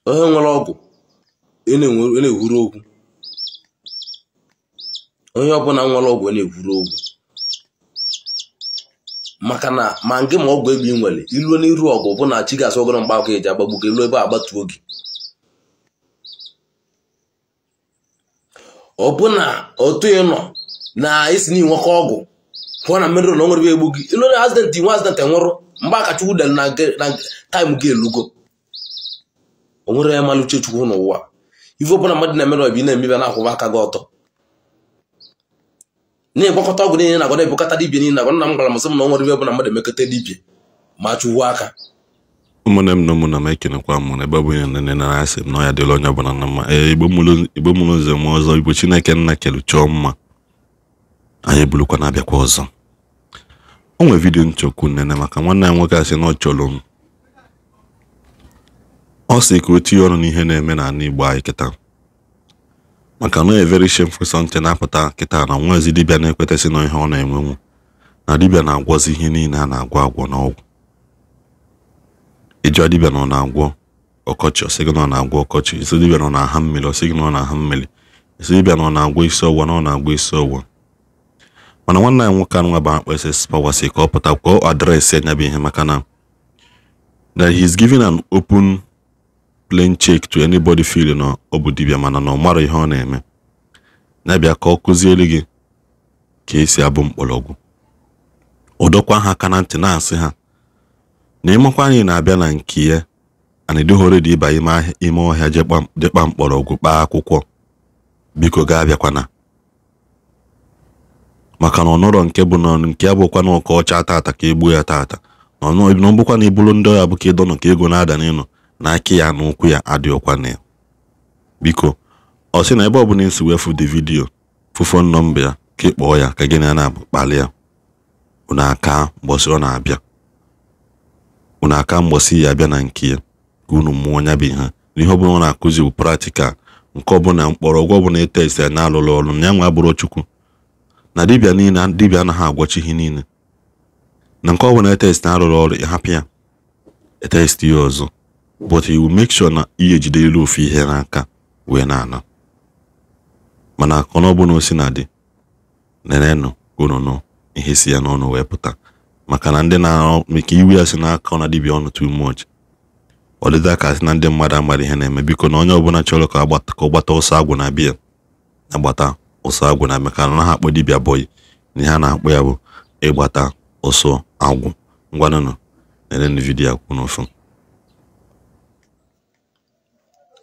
Onye nwere ọgwụ ị na-ehuru okwu. Onye ọbụla nwere ọgwụ na-ekwuru okwu. Maka na ma nke ma ọgwụ ebe ị nwere iluo n'iru ọgụ bụ na chi ga-asị ogoro mgba aka eji agbagbu gị ilu ebe agbatuo gị. Ọ bụ na otu ị nọ na isi na inwekọ ọgwụ pụọ na mmiri na o nwere egbu gị ilu na azident inwe azident nwụrụ mgbe aka Chukwu dere na taịm gị elugo. O nwere ya malụ uche Chukwu n'ụwa. Ife ọbụla mmadụ na-emere ọbụ ị na-emebi na-akwụba aka gị ọtọ. Na-egwakọta ọgwụ niile na-agwa na-ebukọta dibịa niile na-agwa nna m gwara m sị m na o nwere ibe ọbụla mmadụ emekọta dibịa ma chụwa aka. Ụmụnne m na ụmụnna m ekenekwa m na ebe ọ bụ onye nne na asị m na ọ ya dịla onye ọbụla na mma. Ee, Igbo mụrụ nze m ọzọ, Igbo Chineke nna kelu chọọ mma, anyị ebulukwa na-abịakwa ọzọ. O nwere vidiyo nchọkwu nnene maka nwanne ya nwoke asị na ọ chọrọ m. Ọ sị ka o tinye ọnụ n'ihe na-eme n'ala Igbo anyị kịta, maka na very shameful something na-apụta kịta na nwa ezi dibịa na-ekwetasị na ihe ọ na-enwenwu na dibịa na-agwọzi ihe niile a na-agwọ agwọ n'ọgwụ. Ịjụọ dibịa na ọ na-agwọ ọkọchị, ọ sị gị na ọ na-agwọ ọkọchị. Isi dibịa na ọ na-aha mmiri, ọ sị gị na ọ na-aha mmiri. Isi dibịa na ọ na-agwọ isi ọwụwa, na ọ na-agwọ isi ọwụwa. Mana nwanne ya nwoke anụ nwa bụ akpọ SS Power sị ka ọ pụta ka ọ adreesị ya bụ ihe, maka na that he is giving an open plain check to anybody feeling na ọ bụ dibịa mana na ọ mara ihe ọ na-eme. Na-abịa ka ọ kụziere gị ka esi abụ mkpọrọgwụ. Ọ dọkwa ha aka na ntị na-asị ha na ịmakwa anyị na-abịa na nke ya ana ịdịghọrọ dị ịba ime ọhịa jekpa mkpọrọgwụ kpaa akwụkwọ, biko ga-abịakwana, maka na ọ nọrọ nke bụ na nke abụkwa na ọka ọcha tata ka egbuo ya tata, na ọ bụkwa na ibulu ndị ọya bụ ka ịdọnọ ka ego na-ada n'ịnọ na aka ya na ụkwụ ya adịghịkwa na ya. Biko ọ sị na ebe ọbụla esi wee fụ dị vidiyo fụ fon nọmba ya ka ị kpọọ ya ka gị na ya na-abụ kpalị ya. Unu aka mbọsị ọ na-abịa, unu aka mbọsị ya abịa na nke ya ka unu mụọ ya bụ ihe. Na ihe ọbụla ọ na-akụzi bụ practical, nke ọbụla mkpọrọgwụ ọbụla etesti ya na-alụlụ ọrụ na ya nwa abụrụ Chukwu, na dibịa niile dibịa anaghị agwọchi ihe niile, na nke ọbụla etesti na-alụlụ ọrụ ịhapụ ya etesti ya ọzọ, but he will make sure na ihe ejidere ofu ihe n'aka wee na-ana. Mana ka ọ bụla o si na dị nenenụ unu nụ ihe si ya n'ọnụ wee pụta, maka na ndị na-arụ maka iwe ya si n'aka na dibịa ọnụ too much. Ọ dịda ka sị na ndị mmadụ amara ihe na-eme. Biko na onye ọbụla chọrọ ka ọ gbata ọsọ agwụ na bịa agbata ọsọ agwụ na maka na ha akpọ dibịa bọyị na ihe a na-akpọ ya bụ ịgbata ọsọ agwụ. Ngwanụnụ nenenụ vidiyo akwụ n'ofu.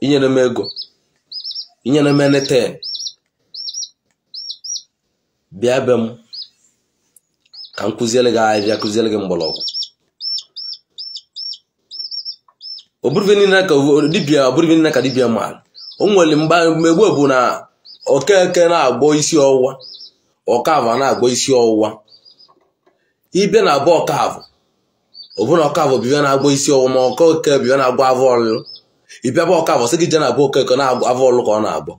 Inyere m ego, inyere m anything, bịa be m ka m kụziere gị ahịhịa, kụziere gị mgbọrọgwụ. Ọ bụrụ niile ka dibịa, ọ bụrụ niile ka dibịa maara. O nwere mgbe gboo bụ na Okeke na-agbọ isi ọwụwa, Ọkavụ na-agbọ isi ọwụwa. Ịbịa na abụ Ọkavụ, ọ bụrụ na Ọkavụ bịa na-agbọ isi ọwụwa, ma Okeke bịa na-agbọ avọ ọlụlụ. Ịbịa bụ Ọkavụ sị gị jee na-abụ Okeke na-agbọ avọ ọlụ ka ọ na-agbọ,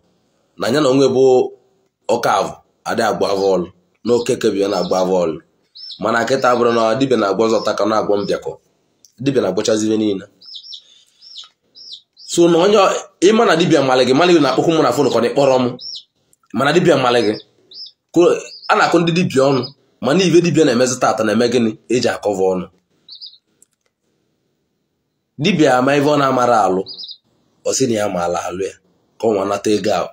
na ya na onwe bụ Ọkavụ adị agbọ avọ ọlụ, na Okeke bịa na-agbọ avọ ọlụ. Mana kịta bụrụ na dibịa na-agbọ ọzọ taka na-agbọ mbịakọ, dibịa na-agbọchazi ihe niile. So na onye ịma na dibịa malị gị malị gị na-akpọkwu m na fon ka ọ na-ekpọrọ m, mana dibịa malị gị a na-akụ ndị dibịa ọnụ, mana ibe dibịa na-emezi tata na-eme gịnị eji akọva ọnụ. Dibịa ama ife ọ na-amara alụ, ọ sị na ya maala alụ ya ka ọ nwa nata ego ahụ,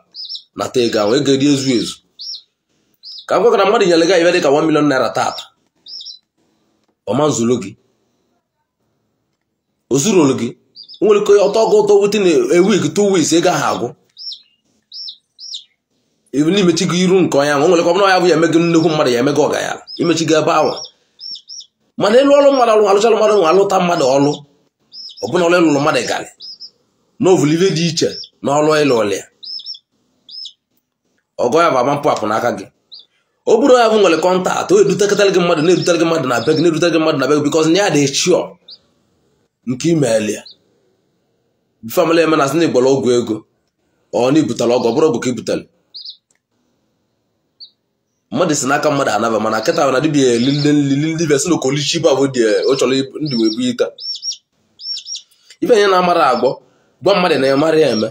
nata ego ahụ, ego dị ezu ezu. Ka m gwakọ na mmadụ nyere gị ibe dị ka 1 million naira tata, ọma nzulu gị, o zuru gị, o nwere ike ọtọ gị ụtọ within a week, 2 weeks ego ahụ agwụ. N'imechi gị iru nke onye ahụ, o nwere ike ọ bụrụ ya bụ ya eme gị nnukwu mmadụ, ya eme gị ọgaya, imechi gị ebe ahụ. Mana ịlụ ọrụ mmadụ alụ, alụchalụ mmadụ nwa, alụta mmadụ ọlụ, ọbụna ọlụ ịlụlụ mmadụ garị na ovulive dị iche na ọlụ ịlụ ọlụ ya, ọgọ ya bụ ama mpụ apụ n'aka gị. Ọ bụrụ ya bụ nwere kọntaktị, o edutekọtara gị mmadụ, na-edutere gị mmadụ na be gị, na-edutere gị mmadụ na be gị, bikọz na ya dị sure nke imeeli ya. Family eme na asị na ịgbọrọ ọgwụ ego, ọ na ibutere ọgwụ, ọ bụrụ ọgwụ ka ibutere. Mmadụ si n'aka mmadụ anaba, mana kịta na dibịa elili dibịa si na okolichi bụ abụ dị ọ chọrọ ndị wee bu ita. Ife nye na-amara agbọ Gwa mmadụ na ịmara ya eme.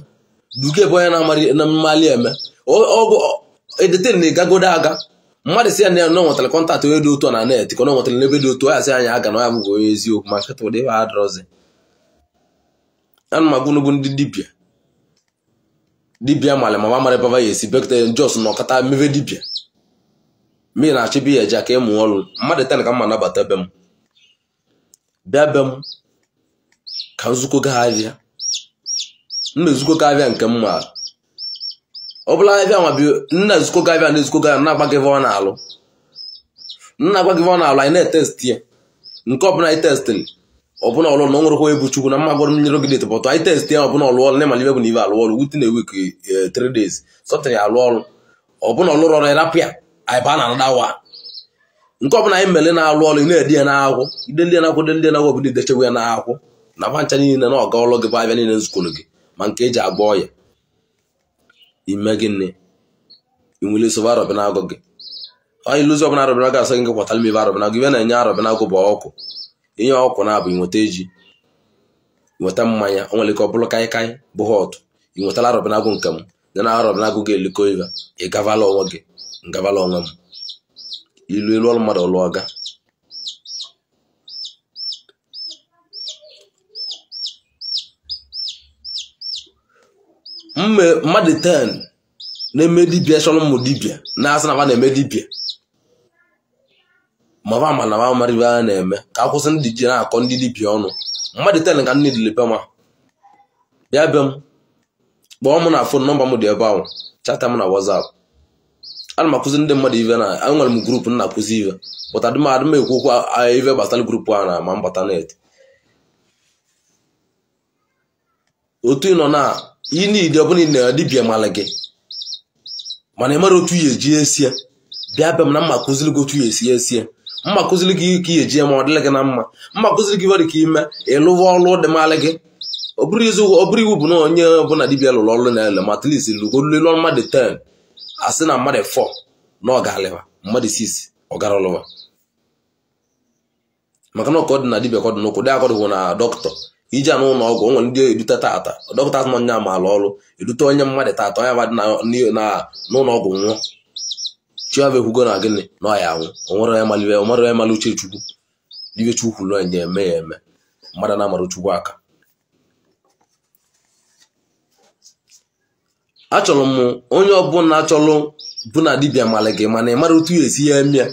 Duga ebe onye na-amari na mmali eme. Ọgwụ edete na ịgagodo aga. Mmadụ si ya na ọ nwetara kọntaktị onye dị otu na net ka ọ nwetara n'ebe dị otu ya sị anyị aga na ya bụghị onye eziokwu ma nkịta ụdị ebe adịrọzi. Ana m agwa unu ndị dibịa. Dibịa mali ma mara ebe ya esi bekete jos nọkọta mebe dibịa. Mmiri na-achịbe ya eje ka ịmụ ọrụ. Mmadụ 10 ka mma nabata be m. Bịa be m ka nzukọ gaa abịa. M na-ezukọ ga abịa nke m maara. Ọ bụla abịa nwa bi nna ezukọ ga abịa na ezukọ ga na-agba gị ọ na-alụ. Nna agba gị ọ na-alụ anyị na-etesti ya. Nke ọbụla anyị testịrị ọbụna ọlụ na ọ nwerekwa ebu Chukwu na mma gwara m nyere gị date but anyị testi ya ọbụna ọlụ ọrụ na ịmala ibe bụ na ibe alụ ọrụ within a week 3 days something ya alụ ọrụ ọbụna ọlụrụ ọrụ ịrapụ ya anyị baa na another one. Nke ọbụla anyị mere na-alụ ọrụ ị na-edi ya n'akwụ ideli ya n'akwụ deli ya n'akwụ ọbụla idechewe ya n'akwụ na ncha niile na ọga ọlụ gị bụ abịa niile nzukọrọ gị ma nke eji agba ọya ime gịnị inwele sobe arọbịnagụ gị onye iluzi ọbụla arọbịnagụ asị gị kwatara m ibe arọbịnagụ ibe na-enye arọbịnagụ bụ ọkụ inye ọkụ na-abụ inweta ji inweta mmanya o nwere ike ọ bụrụ kaikai bụ họtụ inwetala arọbịnagụ nke m nye na arọbịnagụ ga-elikọ ibe ị gavala onwe gị ngavala onwe m ilu ilu ọrụ mmadụ ọlụ ọga. Mmadụ 10 na-eme dibịa chọrọ ụmụ dibịa na-asị na na-eme dibịa ma va ma na va mara ibe a na-eme ka akwụsị ndị ji na-akọ ndị dibịa ọnụ. Mmadụ 10 ka nne dịlepe ma bịa be m kpọọ m na fon nọmba m dị ebe ahụ chata m na WhatsApp. Ana m akụzi ndị mmadụ ive na enwere m grupu m na-akụzi ive but adị m ekwu okwu ive gbasara grupu a na ma mbata net. Otu ị nọ na ị ọbụla ị na dibịa mara gị mana ị mara otu ya eji esi ya bịa be m na mma kụziri gị otu ya esi esi ya mma kụziri gị ka ya eji ya ma ọ dịla gị na mma mma kụziri gị nwere ka ime ịlụwa ọlụ dị malị gị. Ọ bụrụ iwu bụ na onye ọbụla dibịa lụrụ ọlụ na-ele ma at least lụgolu mmadụ 10 asị na mmadụ 4 na ọ ga-alịwa mmadụ 6 ọ gara ọlụwa maka na ọkọ dị na dibịa kọdụ n'ụkwụ dị akọdụ na dọkịta ije anụ ụlọ ọgwụ o nwere ndị edute tata dọkịta asị na onye amaala ọrụ edute onye mmadụ tata onye abadị n'ụlọ ọgwụ nwụọ chiava ekwugo na gịnị na ọ ya anwụ onwere onye malibe onwere onye mali uche Chukwu ibe Chukwu kwuru onye eme ya eme mmadụ na-amara Chukwu aka. Achọrọ m onye ọbụla achọrọ bụ na dibịa mali gị mana ị mara otu ya esi ya eme ya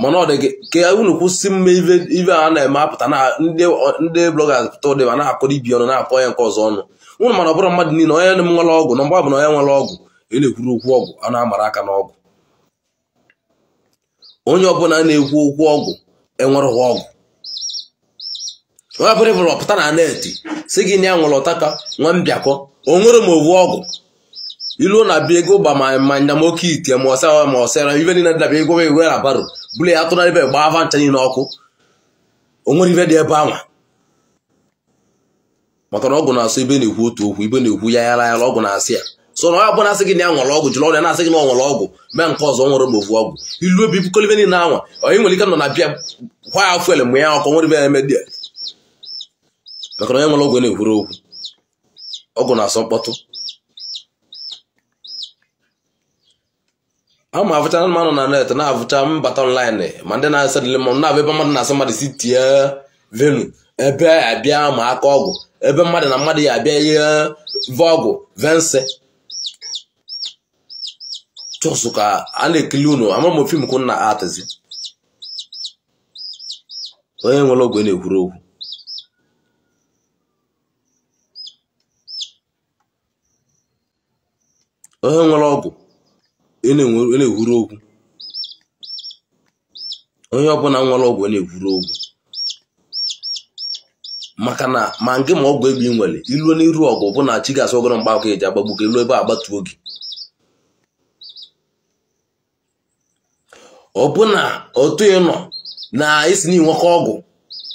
mana ọ dị gị ka unu kwụsị mme ive a na-eme apụta na ndị bloggers pụta ụdị ma na-akọ dibịa ọnụ na-akọ ya nke ọzọ ọnụ unu mana ọ bụrụ mmadụ niile onye nwere ọgwụ na mgbe ọ bụla onye nwere ọgwụ ị na-ekwuru okwu ọgwụ a na-amara aka n'ọgwụ. Onye ọbụla na-ekwu okwu ọgwụ enwere ọgwụ onye ọbụla ịbụrụ ọpụta na neetị si gị na ya nwere ọtaka nwa mbịakọ o nwere ma owu ọgwụ ilu na bịa ego gba ma nyam oke ite ma ọsa ma ọsara ibe niile dabịa ego iwe na baro bụrụ ya atụna ebe gbaa ava ncha niile ọkụ o nwere ibe dị ebe anwa maka na ọgwụ na-asụ ibe na-ekwu otu okwu ibe na-ekwu ya yara yara ọgwụ na-asị ya so na onye ọbụla asị gị na ya nwere ọgwụ jụrụ ọrịa na-asị gị na ọ nwere ọgwụ mee nke ọzọ nwere ma ofu ọgwụ ilu obi bukọrọ ibe niile anwa onye nwere ike nọ na bịa kwa ya fuel mgbe ya ọkụ nwere ibe ya eme dị maka na onye nwere ọgwụ na-ekwuru okwu ọgwụ na-asọ mkpọtụ. Ama afụcha mmanụ na net na-afụcha mbata online ma ndị na-asa dịle mmanụ na-abụ ebe mmadụ na-asị mmadụ si tie venu ebe abịa ma aka ọgwụ ebe mmadụ na mmadụ ya abịa ihe vọgwụ vense chọsụ ka a na-ekili unu ama m fim kwụ na atịzi onye nwere ọgwụ na-ekwuru okwu. Onye nwere ọgwụ na-ekwuru okwu onye ọbụla nwere ọgwụ na-ekwuru okwu maka na ma nke ma ọgwụ ebe ị nwere iluo n'iru ọgwụ bụ na chi ga-asị ogoro mgba aka eji agbagbu gị ilu ebe agbatuo gị ọbụna otu ị nọ na isi na inwekọ ọgwụ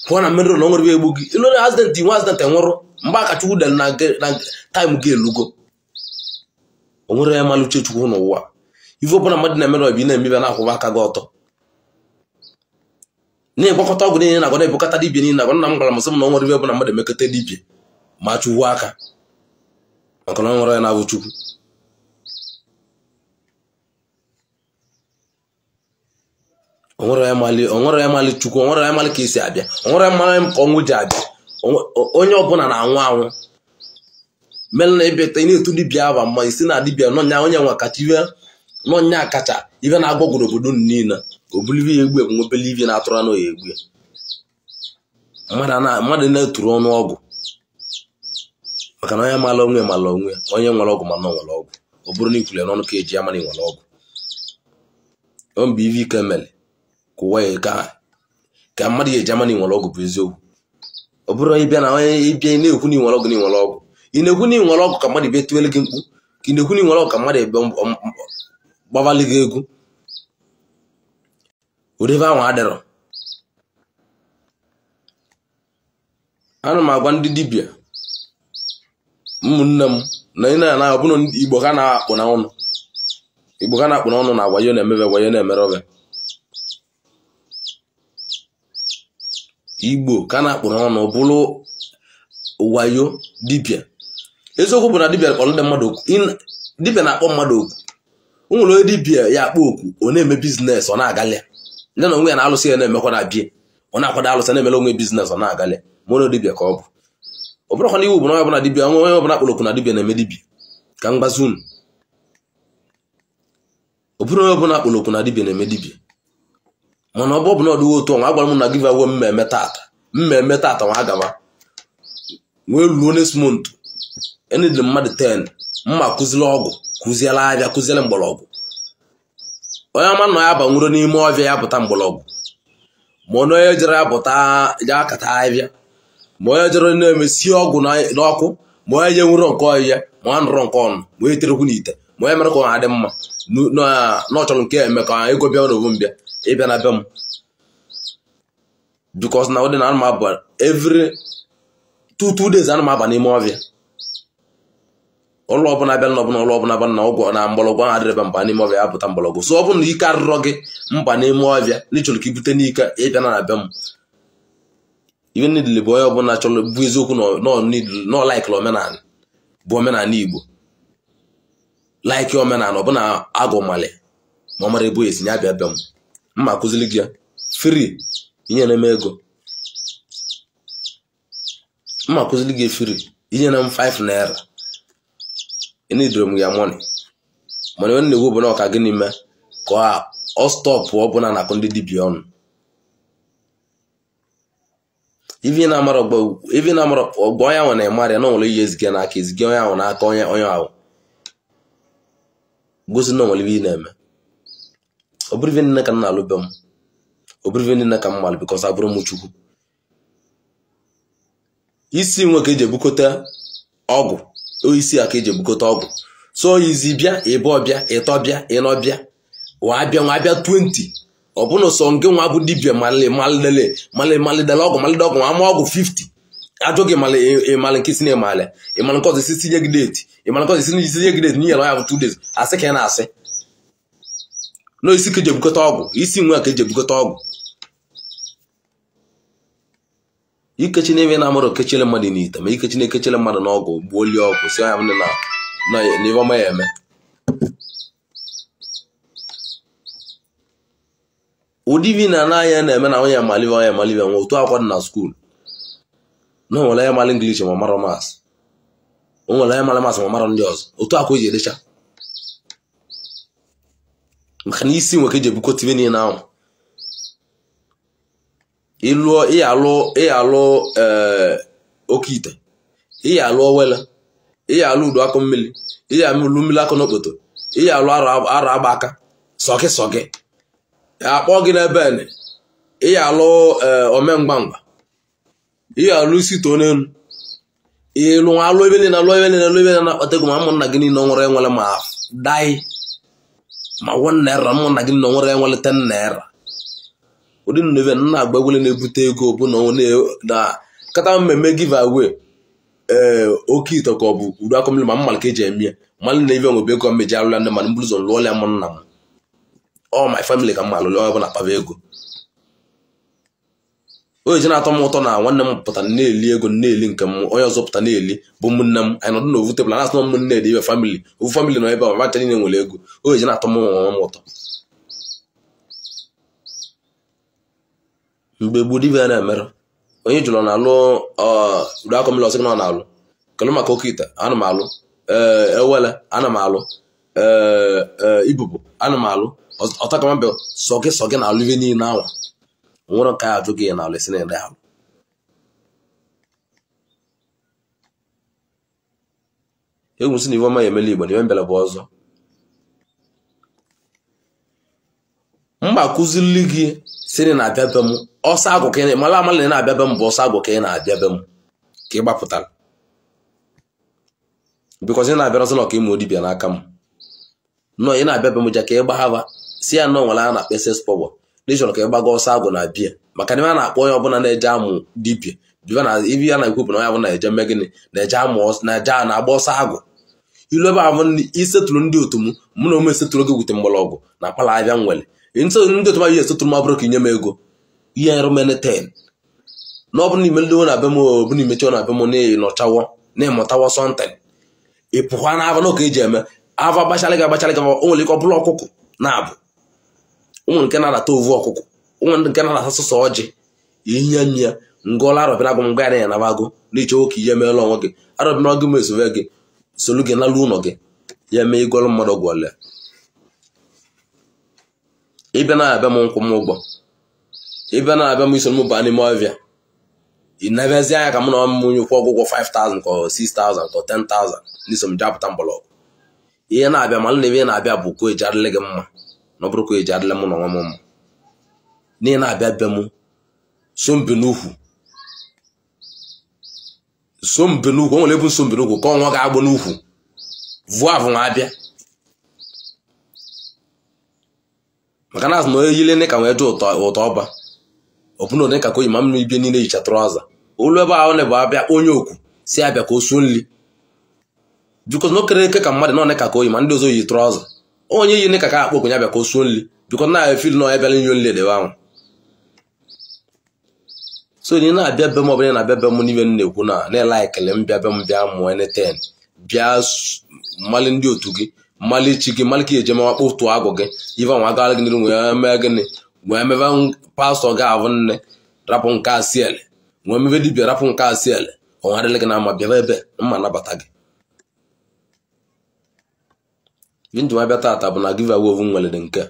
pụọ na mmiri na o nwere egbu gị ilu na azidentị nwe azidentị nwụrụ mgbe aka Chukwu dere na taịm gị elugo o nwere ya malụ uche Chukwu n'ụwa ife ọbụla mmadụ na-emere ọbụ ị na-emebe na-akwụba aka gị ọtọ na-egwakọta ọgwụ niile na-agwa na-ebukọta dibịa niile agwa nna m gwara m sị m na o nwere ibe ọbụla mmadụ emekọta dibịa Ma chukwu aka maka na ọ nwere ya na-abụ chukwu. Onwere ya mali chukwu, onwere ya mali ka esi abịa, onwere ya mali ka ọnwụ ji abịa. Onye ọbụla na-anwụ anwụ. Mere na ịbịa na-etu dibịa aba mma isi na dibịa nọnya onye nwa kacha ibe nọnya kacha ibe na-agbagworo obodo niile obulive ya egbu egbu nwebele ibe na-atụrụ anụ ya egbu ya. Mmadụ na-eturu ọnụ ọgwụ maka na onye mala onwe mala onwe, onye nwere ọgwụ mana ọ nwere ọgwụ. Ọ bụrụ na ikwule n'ọnụ ka eji ama na ị nwere ọgwụ. Ọ bụ ive ike mere ka ụwa ya ka mmadụ ya eji ama na ị nwere ọgwụ bụ eziokwu. Ọ bụrụ ịbịa na onye ịbịa na-ekwu na ị nwere ọgwụ na ị nwere ọgwụ. Ị na-ekwu na ị nwere ọgwụ ka mmadụ bịa tuwele gị mkpu, ka ị na-ekwu na ị nwere ọgwụ ka mmadụ gbabalị gị egwu. Ụdị ebe ahụ adịrọ. Ana m agwa ndị dibịa ụmụnne m na ị na-ana ọbụna Igbo ka na-akpụ n'ọnụ. Igbo ka na-akpụ n'ọnụ na agwa ya na-emebe agwa ya na-emere ọbịa. Igbo ka na-akpụ n'ọnụ bụrụ wayo dibịa. Eziokwu bụ na dibịa kpọrọ ndị mmadụ oku. Dibịa na-akpọ mmadụ oku. O nwere onye dibịa ya akpọ oku, ọ na-eme biznes, ọ na-agalị. Ndị na onwe ya na-alụsị ya na-emekwa na bie. Ọ na-akwado alụsị na-emere onwe biznes, ọ na-agalị. Ma onye dibịa ka ọ bụ. Ọ bụrụkwa na iwu bụ na onye ọbụla dibịa, onye ọbụla kpọrọ oku na dibịa na-eme dibịa. Ka m gbazi unu. Ọ bụrụ onye ọbụla kpọrọ oku na dibịa na-eme dibịa. Mana ọ bụ na ọ dịghị otu ọnwa agwara m na give away mmemme tata. Mmemme tata nwa agaba. Wee luo next month. Enidiri mmadụ 10 mma kụziri ọgwụ, kụziela abịa, kụziela mgbọrọgwụ. Onye ọma nọ ya banwuru n'ime ọbịa ya pụta mgbọrọgwụ. Ma onye jere ya pụta ya akata abịa. Ma onye jere na-emesi ọgwụ n'ọkụ, ma onye je nwere nke ọhịa, ma ọ nụrụ nke ọnụ, ma onye terekwu n'ite, ma onye mere ka ọ adị mma. Na ọ chọrọ nke eme ka ego bịa n'obu mbịa, ịbịa na be m. Because na ọ dị na ana m aba every 2 days ana m aba n'ime ọbịa. Ụlọ ọbụla bịa n'ọbụla ụlọ ọbụla bịa na ọgwụ na mgbọrọgwụ ahụ adịrị mba n'ime ọbịa ya pụta mgbọrọgwụ. So ọ bụrụ na ike arụrọ gị mba n'ime ọbịa na ịchọrọ ka ibute n'ike ịbịa na be m. Ibe niile bụ onye ọbụla chọrọ bụ eziokwu na ọ laikiri omenala bụ omenala Igbo. Laiki omenala ọbụna agụ mali ma ọ mara ebu esi ya bịa bịa m. Mma kụziri gị ya free inyere m ego. Mma kụziri gị free inyere m 5 naira. Enidoro m ya money. Mana onye na-ekwu bụ na ọka gịnị mee ka ọ stọpụ ọbụla na-akụ ndị dibịa ọnụ. Ivi na-amara ọgbọ onye ahụ na-emara ya na onwere ihe ezige n'aka ezige onye ahụ n'aka onye ahụ gosi na onwere ihe ị na-eme. Ọ bụrụ ife nne ka m na-alụ be m, ọ bụrụ ife nne ka m malụ because abụrụ m Chukwu. Isi nwe ka eji ebukọta ọgwụ, isi a ka eji ebukọta ọgwụ. So izi bịa, ịbọ bịa, ịtọ bịa, ịnọ bịa, wa bịa nwa bịa 20. Ọ bụrụ sọ nke nwa bụ dibịa malidele ọgwụ malide ọgwụ ama ọgwụ 50. Ajụ gị ịmalị nke isi na ịmalị, ịmalị nke ọzọ isi tinye gị deeti, ịmalị nke ọzọ isi tinye gị deeti n'ihi na ya bụ 2 days. Asị ka ị na-asị. No isi ka eji ebukọta ọgwụ, isi nwe ka eji ebukọta ọgwụ. Ikechi na ebe na-amụrụ kechele mmadụ n'ite, ma ikechi na-ekechele mmadụ n'ọgwụ gbuolie ọgwụ si ya na ife ọma ya eme. Ụdị vi na anaghị na-eme na onye amalive onye amalive nwe otu akwa dị na skuul. Na onwere onye mali English ma mara mas. Onwere onye mali mas ma mara ndị ọzọ. Otu akwa eji edecha. Maka na isi nwe ka eji ebukọta ibe niile ahụ. Ịlụọ ịyalụ oke ite, ịyalụ owele, ịyalụ udu akụ mmiri, ịyalụ mmiri akụ n'okpoto, ịyalụ arụ agba aka, sọgị sọgị. Akpọ gị n'ebe ene, ịyalụ omemgbamgba, ịyalụ isi too n'elu. Ịlụ alụ ebe niile alụ ebe niile alụ ebe niile na-akpata ego ma ụmụnna gị niile nwere enwere ma dai ma 1 naira ụmụnna gị niile nwere enwere 10 naira. Ụdị nnebe nna agba egwele na-ebute ego bụ na kata mmemme give away oke ite ka ọ bụ udu akụ mmiri ma mmalị ka eji eme ya mmalị na ibe nwebe ego mmeji alụla ndị mmadụ mbụrụ ụzọ lụọla ya m nna m. All my family ka m alụlụ onye ọbụla kpaba ego. O ji na-atọ m ụtọ na nwanne m pụtara na-eli ego na-eli nke m, onye ọzọ pụta na-eli bụ ụmụnne m. Anyị nọdụ n'ovu tebụl na-asị na ụmụnne dị ibe famili, ovu famili nọ ebe a, ma niile nwere ego. O ji na-atọ m onwe m ụtọ. Mgbe gboo dibịa na-emerụ, onye jụrụ na-alụ uru akọmịlị ọsị na ọ na-alụ kelụ maka oke ite, ana m alụ ewele, ana m alụ ibubo, ana m alụ ọtakamabịa sọ gị na-alụ ibe niile anwa. Nwere ka ajụ gị na alụ esi na-ede alụ. Egwu si na iwe ọma ya emela Igbo na iwe mbịara bụ ọzọ. Mgba kụzili gị si na na-abịa be m ọsọ agwụ ka ị mala amala na na-abịa be m bụ ọsọ agwụ ka ị na-abịa be m ka ị gbapụtara. Bikọs ị na-abịara ọsọ na ọka ịmụ dibịa n'aka m. Nọ ị na-abịa be m ja ka ị gbahava si ya nọ nwere a na-akpa SS power n'ịchọrọ ka ị gbaga ọsọ agwụ na bịa, maka na a na-akpọ onye ọbụla na-eje amụ dibịa bịa na ibi ya na-ekwu bụ na onye ọbụla na-eje mme gịnị na-eje amụ na-eje na-agba ọsọ agwụ. Ilu ebe ahụ isetụrụ ndị otu m mụ na ome esetụrụ gị gwute mgbọrọgwụ na akpala abịa nwere ndị otu m ahụ esetụrụ m abụrụ ka inye m ego ihe nrụmeneten na ọ bụrụ na imelide na be m ọ bụ na imechi na be m na-enọchawo na-emụtawo sọntịn ị pụkwa na ava n'oke eji eme ava gbachalị gị agbachalị gị. O nwere ike ọ bụrụ ọkụkọ na-abụ ụmụ nke na-anata ovu ọkụkọ, ụmụ nke na-anata sọsọ ọjị ihe nye ngụọla arọbịa agụ mgbe ya na agụ na-eche oke ihe meela onwe gị arọbịa ọgụ m esove gị solu gị n'alụ ụlọ gị ya mee ịgọlụ mmadụ ọgwụ ole. Ịbịa na-abịa m nkwụ m ụgbọ, ịbịa na-abịa m isoro m baa n'ime ọbịa, ị na-abịazi anya ka m na ọmụmụ onye kwụọ ọgwụgwọ 5,000 ka 6,000 ka 10,000 n'iso m japụta mgbọrọgwụ. Ihe na-abịa malụ na ebe na-abịa bụ ka eji adịlị gị mma na ọ bụrụ ka eji adịlị mụ na onwe m mma. N'ihe na-abịa be m so mbe n'ukwu, so mbe n'ukwu, o nwere ebu nso mbe n'ukwu ka ọnwa ga-agbụ n'ukwu vụọ avụ nwa abịa, maka na azụ na onye yile ka nwee jụ ụtọ ọba ọbụna onye ka ka oyi ma m ibie niile yicha trọza olu ebe ahụ na bụ abịa onye okwu si abịa ka o suo nri bikos na o kere eke ka mmadụ na one ka ka oyi ma ndị ọzọ yi trọza onye yi ka ka akpọ okonye abịa ka o suo nri bikos na efil na ebịala nyo nri edebe ahụ. So ị na-abịa be m ọbụla na-abịa be m n'ibe m na-ekwu na na-ele ekele m bịa be m bịa mụọ eneten bịa mmalị ndị otu gị mmalị chi gị mmalị ka eje mewa kpụtụ agwụ gị ife nwa agara gị n'iru wee mee gịnị wee mebe pastọ gị ahụ nne rapụ nke asiele wee mebe dibịa rapụ nke asiele ọnwa adịla gị na mma bịaba ebe mma nabata gị. Ife njem abịa taata bụ na give away ovu nwere dị nke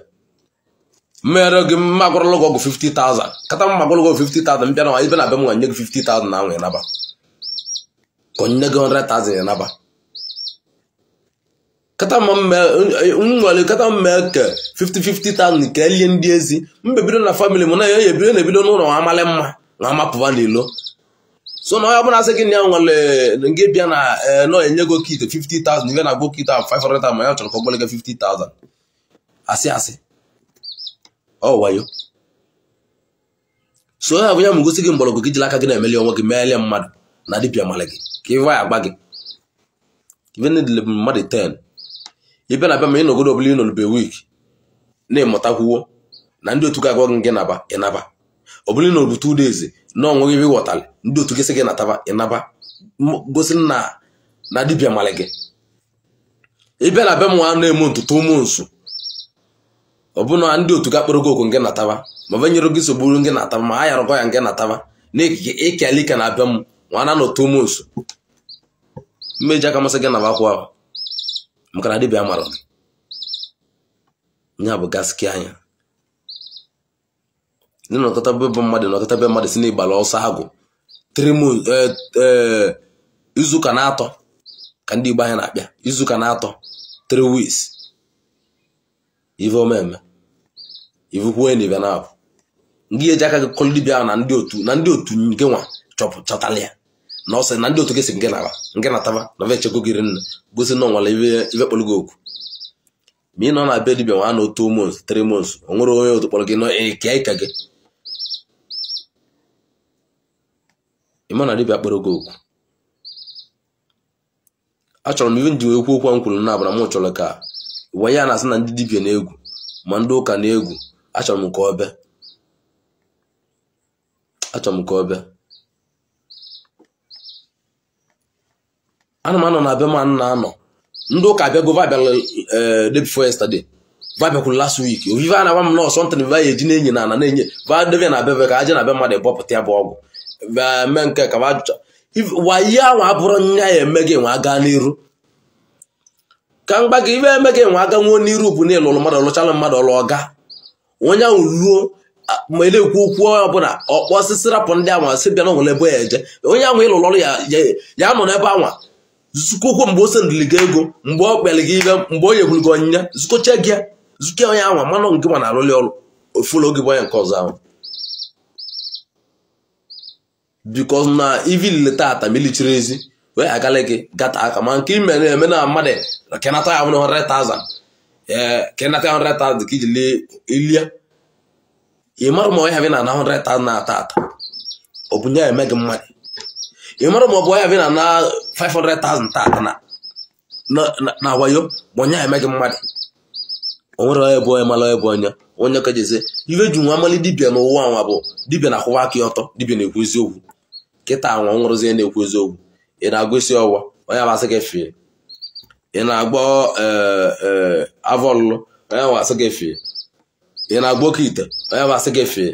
mmere gị mma gwọrọlụ gị ọgwụ 50,000 kata mma gwọrọ gị 50,000 mbịa na ibe na-abịa m nwa nye gị 50,000 na anwụ ịnaba ka onye gị 100,000 ịnaba kata nwere kata mme ke 50,000 ka elie ndị ezi mbebido na famili m na ya ebido na-ebido n'ụlọ nwa amalị mma nwa amapụba n'ilo. So na onye ọbụla asị gị na ya nwere nke bịa na nọ enye gị oke ite 50,000 ibe na-agba oke ite ahụ 500,000 ma ya chọrọ ka ọ gbọrọ gị 50,000 asị asị ọ wayo. So ya bụ ya m gosi gị mgbọrọgwụ gị jiri aka gị na-emeli onwe gị meelie mmadụ na dibịa mara gị ka ife ya agba gị ife niile mmadụ 10 ịbịa na abịa ma ị nọgodo ọbụla ị nọrọ be week na-ịmụtakwuwo na ndị otu gị agwa gị gị naba ịnaba ọbụla ị nọrọ 2 days na onwe gị ghọtara ndị otu gị sị gị nataba ịnaba gosi na dibịa mara gị. Ịbịa na abịa m nwa na-eme ntụtụ ụmụ nsu ọbụna ndị otu gị akpọrọ gị oku nke nataba ma ọ nyere gị nsogbu nke nataba ma ha yarọkọ ya nke nataba na ikele ike na-abịa m nwa na nọtụ ụmụ nsu mmeji aka masị gị nabakwa ahụ maka na dibịa mara gị. Ya bụ gaski anya ndị nọkọta be mmadụ nọkọta be mmadụ si na ịgbara ọsọ agwụ 3 months izuụka na-atọ ka ndị Igbo anyị na-akpịa izuụka na-atọ 3 weeks ife omeme ivukwuo na ibe na-abụ ndị eji aka gị kọlụ dibịa ahụ na ndị otu nke nwa chọtala ya na ọ sị na ndị otu gị si nke naba nke nataba na ve echego gị nne gosi na ọnwale ife kpọrọ gị okwu ma ị nọ na be dibịa nwa na 2 months 3 months o nwere onye otu kpọrọ gị nọ ike ike gị ịma na dibịa kpọrọ gị okwu. Achọrọ m ife nji wee kwu okwu m kwuru na abara m chọrọ ka ụwa ya na-asị na ndị dibịa na-egwu ma ndị ụka na-egwu. Achọrọ m ka ọ bịa Achọrọ m ka ọ bịa. Ana m anọ na be m na-anọ. Ndị ụka abịago va bịara day before yesterday. Va bịakwuru last week. Ovive a na-agwa m nọọsụ ntị va ya eji na-enye na ana na-enye. Va debe na bebe ka aje na be mmadụ bọpụta ya bụ ọgwụ. Va mee nke ka va jụcha. Wayi ahụ abụrụ nya ya eme gị nwa gaa n'iru. Ka mgba gị ibe eme gị nwa aga nwuo n'iru bụ na ịlụrụ mmadụ lụchala mmadụ ọlụ ọga. Onye ahụ ruo ma na-ekwu okwu ọbụla ọkpọ osisi rapụ ndị anwa sị bịa na onwere ebe ya eje. Onye ahụ ịlụrụ ọrụ ya nọ n'ebe anwa zukokwo mgbe o sendịrị gị ego, mgbe ọ kpere gị ibe, mgbe o nyekwuru gị onyinye, zukoche gị zuke onye anwa manụ nke ma na-arụli ọrụ ofuola oge bụ onye nke ọzọ ahụ. Because na ivi tata milichiri ezi wee agala gị gata aka ma nke ime na-eme na mmadụ kenata ya 100,000 kenata ya 100,000 ka iji lie ị mara ma ọ ya na 100,000 na-ata ata ọ bụ nye eme gị mmadụ. Ị mara ma ọ bụ ya na 500,000 tata na wayo ma onye eme gị mmadụ. O nwere onye bụ onye mara onye bụ onye onye ka jeze ife ji nwa amali dibịa n'ụwa nwa bụ dibịa na-akwụwa aka ọtọ, dibịa na-ekwu eziokwu. Kịta anwa nwụrụzie na-ekwu eziokwu. Ị na-agụ isi ọwa onye abasị gị fie. Ị na-agbọ avọ ọlụlụ onye abasị gị fie. Ị na-agba oke ite onye abasị gị fie.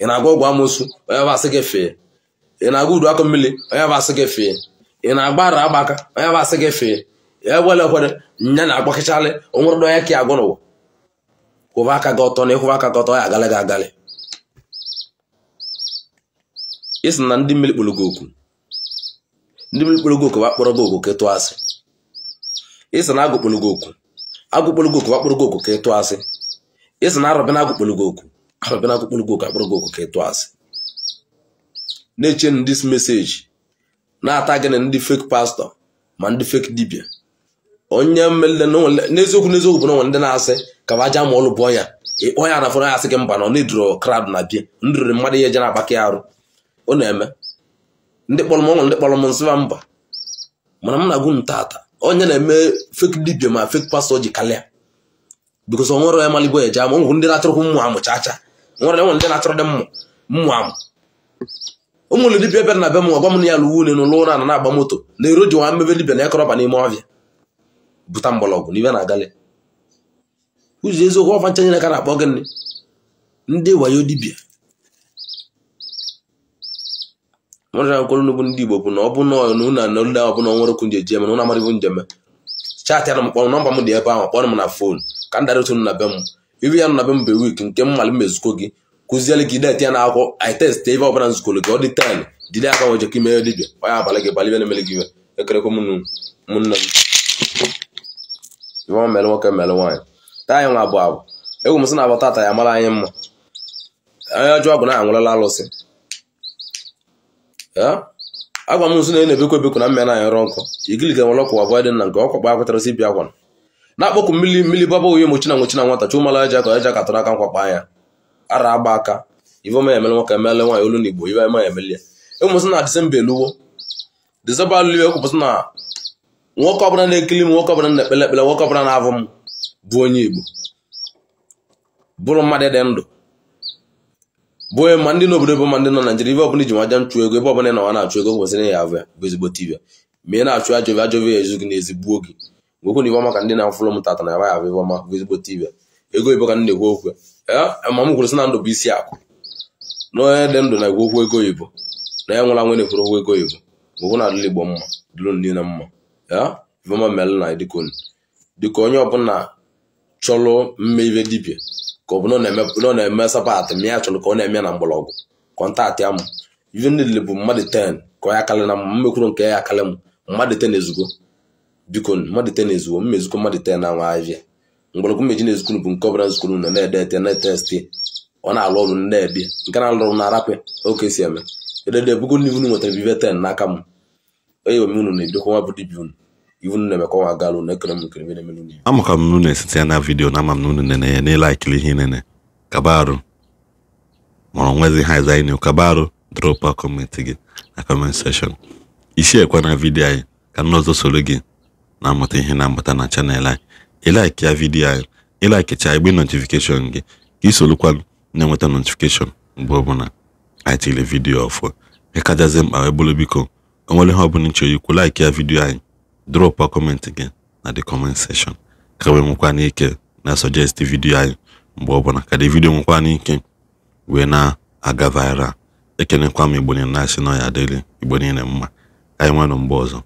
Ị na-agba ọgwụ amosu onye abasị gị fie. Ị na-agba udu akụ mmiri onye abasị gị fie. Ị na-agba ara agbaka onye abasị gị fie. Egbele ekwere nya na-agbakịchalị onwere onye ka agwụ n'ụwa. Kwụba aka gị ọtọ na ịkwụba aka gị ọtọ ya agalị gị agalị. Ị sị na ndị mmiri kpọrọ gị oku. Ndị mmiri kpọrọ gị oku akpọrọ gị oku ka ịtụ asị. Ị sị na agụ kpọrọ gị oku. Agụ kpọrọ gị oku akpọrọ gị oku ka ịtụ asị. Ị sị na arọbịa na agụ kpọrọ gị oku. Arọbịa na agụ kpọrọ gị oku akpọrọ gị oku ka ịtụ asị. Na-eche this message na-ata gị na ndị fake pastor ma ndị fake dibịa. Onye mmele n'eziokwu n'eziokwu bụ na onwe ndị na-asị ka ba aja ma ọlụ bụ ọnya ịkpọ ya na fọrọ ya asị gị mba na ọ na-eduro crowd na bịa ndụrụrụ mmadụ ihe je na-agbakọ ya arụ. Ọ na-eme ndị kpọrọ m ọnwụ ndị kpọrọ m nsịba mba mana m na-agụ m tata onye na-eme fake dibịa ma fake pastor ji kalịa because ọ nwere onye maligbo eje ama onwere ndị na-achọrọkwu mmụ amụ chacha nwere enwere ndị na-achọrọ dị mmụ amụ. Ụmụlụ dibịa bịara na be m gwa m na ya lụwu une n'ụlọ ụra na na-agba moto na ero ji nwa mmebe dibịa na ekọrọba n'ime ọfịa buta mgbọrọgwụ n'ibe na-agalị ụzọ eziokwu ọfa nchanye ka na-akpọ gịnị ndị wayo dibịa. Nwere nkwuru n'ugwu ndị Igbo bụ na ọ bụ na unu na ndị ọ bụ na nwere okwu nje eme na unu amarịbụ njem chaatị ya na mkpọrọ nọmba m dị ebe ahụ kpọrọ m na fon ka m dara otu na be m ibe ya nọ na be m bụ wik nke m malụ m ezuko gị kụziere gị deti ya na akwụkwọ i test ebe ọbụla nzukọrọ gị ọ dị 10 jide aka nweje ka ime dibịa onye abalị gị balị ibe na-emere gị iwe. Ekerekwa m ụmụnne m iwe mere nwoke mere nwaanyị taa anyị nwa abụọ abụ egwu m sị na abụ tata ya mara anyị mma. Onye ọjọọ ọgwụ na-anwụrụla alụsị agwa m nso na na-ebekwa ebekwu na mmịa na-anyọrọ nkụ igiliga nwere ọkwa abụọ dị na nke ọkwa akwetara si bịa akwa na-akpọkụ mmiri mmiri baba oyi mochi na nwochi na nwata chụmala eja ka eja ka tụrụ aka nkwakpa anya ara agba aka ive ọma emele nwoke emele nwaanyị olu na Igbo ive ọma emele ya. Egwu m sị na Disemba eluwo Disemba alụliwe egwu sị na nwoke ọbụla na-ekili m nwoke ọbụla na-ekpele ekpele nwoke ọbụla na-avụ m bụ onye Igbo bụrụ mmadụ dị ndụ bụ onye ma ndị n'obodo bụ ma ndị nọ na Naịjirịa ibe ọbụla iji nwaja nchụ ego ebe ọbụla ị nọ na-achụ ego kwesịrị ya avụ ya bụ ezigbo tibia ma ị na-achụ ajọ ajọ ya ezu gị n'ezi gbuo gị nwekwu na ibe ọma ka ndị na-afụrụ m tata na ya ya avụ ibe ọma bụ ezigbo tibia ego oyibo ka ndị na-ekwu okwu ma m kwuru sị na ndụ bụ isi akụ na onye dị ndụ na-ekwu okwu ego oyibo na ya nwere anwe na-ekwuru okwu ego oyibo nwekwu na adịla Igbo mma dịrụ niile mma ya ibe ọma melụ na dịka onye ọbụla chọrọ mme ibe dibịa ka ọ bụ na ọ na-eme sabatị ma ya chọrọ ka ọ na-eme na mgbọrọgwụ kọntaktị amụ ife niile bụ mmadụ 10 ka ọ ya kalị na mmekwuru nke ya akalị m mmadụ 10 ezugo biko mmadụ 10 ezugo mmezukọ mmadụ 10 na nwa ahịa mgbọrọgwụ mmeji na-ezukuru bụ nke ọbụla nzukuru na na-ede ete na-etesti ọ na-alụ ọrụ na-ede nke na-alụ ọrụ na-arapị oke esi eme edede bugo n'ivu unu nwetara ive 10 n'aka m onye ome unu na-ebidokwa nwa bụ dibịa unu ivu unu na-emekọ nwa galụ na ekere m nkere na-emere unu. Amaka m unu esite ya na vidiyo na ama m na unu nene ya na-ilaikili ihe nene kabarụ mara onwezi ha ịza ịnụ kabarụ drop kọmentị gị na comment section isi ekwe na vidiyo anyị ka ndị ọzọ soro gị na-amụta ihe na-amụta na chanel anyị ịlaiki ya vidiyo anyị ịlaikecha igbe notification gị ka isolukwa na-enweta notification mgbe ọbụla. Anyị tiri vidiyo ọfụ nke kachasị mkpa wee bụrụ, biko, o nwere ihe ọbụla nchọrọ ikwu, like ya vidiyo anyị, drop comment gị na the comment section, ka wee nwekwa n'ike na suggest vidiyo anyị mgbe ọbụla, ka the vidiyo nwekwa n'ike wee na-aga viral. Ekenekwa m Igbo niile, na-asị na ya adịrị Igbo niile mma. Ka anyị nwenụ mgbe ọzọ.